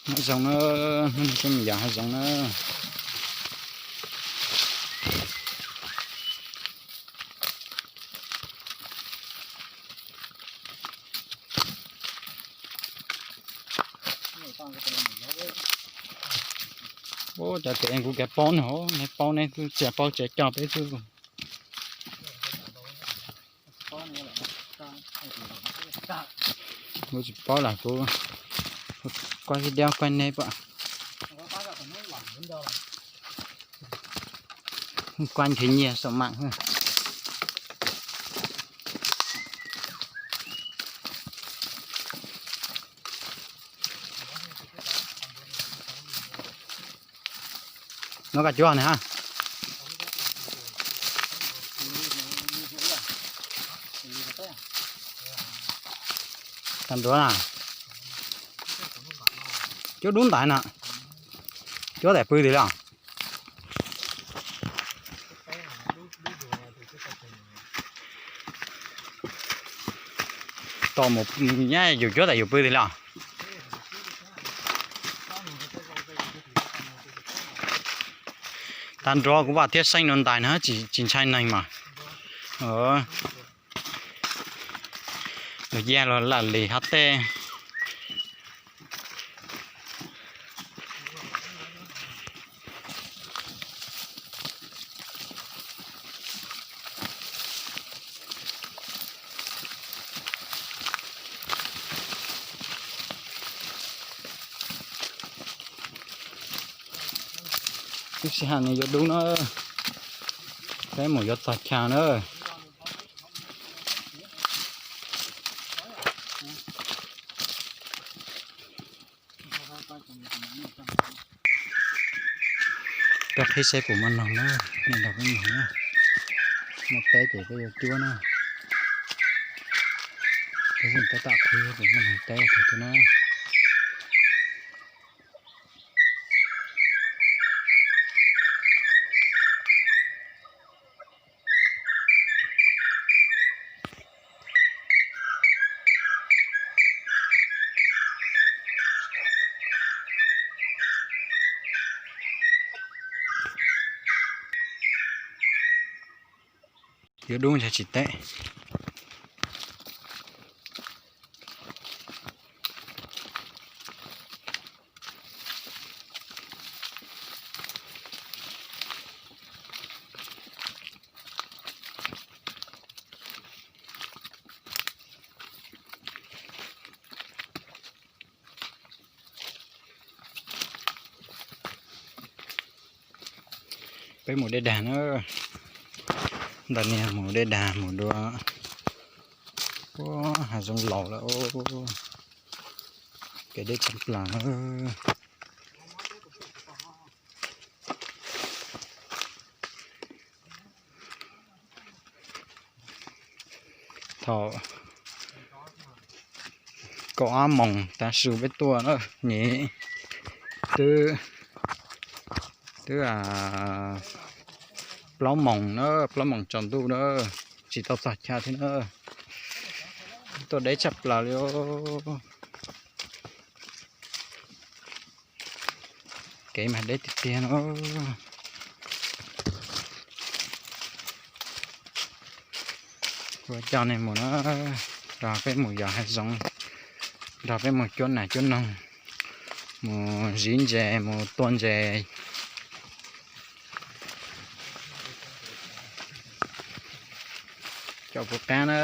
Hav zoov na, hnub no peb mus yos hav zoov na. Ub, cov kev kuv kev paub no, nej paub nej twb tsis paub tsev coj peb xwb. Kuv tsis paub los kuv kuaj video kuaj nej pom. Kuaj nrhiav nyiaj xaum mam. Nov koj cuab ne ha. Tag nrho na. Cuab dub ntais na. Cuab tais pw twg li os? Tom mus nyab yus cuab tais yus pw twg li os? Tag nrho kuv vam thiab xeeb no ntais na, tsis ntshai neeg mas. Luag yaj los lam lis hab tej. Tib sij hawm nws yuav dub na, peb mus yuav txog chaw na. Peb qhib seb puas muaj noog na, nej nrog peb noog na. Muaj teb ces peb yuav cuab na. Peb tab tom qhib puas muaj noog teb tiag tiag na. Yuav dub ntshai tsis teb. Peb mus dej dag na. Ntawm niag mus dej dag mus dua. Ua, hav zoov laus lawm. Kev deb tshaj plaws na. Thaum kaum ob moos tav su peb tuaj na, nim twb, twb plaub moos na, plaub moos tsaus ntuj na, tsis tau txog chaw thiab na. Tuaj deb tshaj plaws li. Kev mas deb tiag tiag no. Kuv coj nej mus na, nrog peb mus yos hav zoov, nrog peb mus cuab nas cuab noog, mus ziv ntses, mus tua ntses. Coj puv qab na.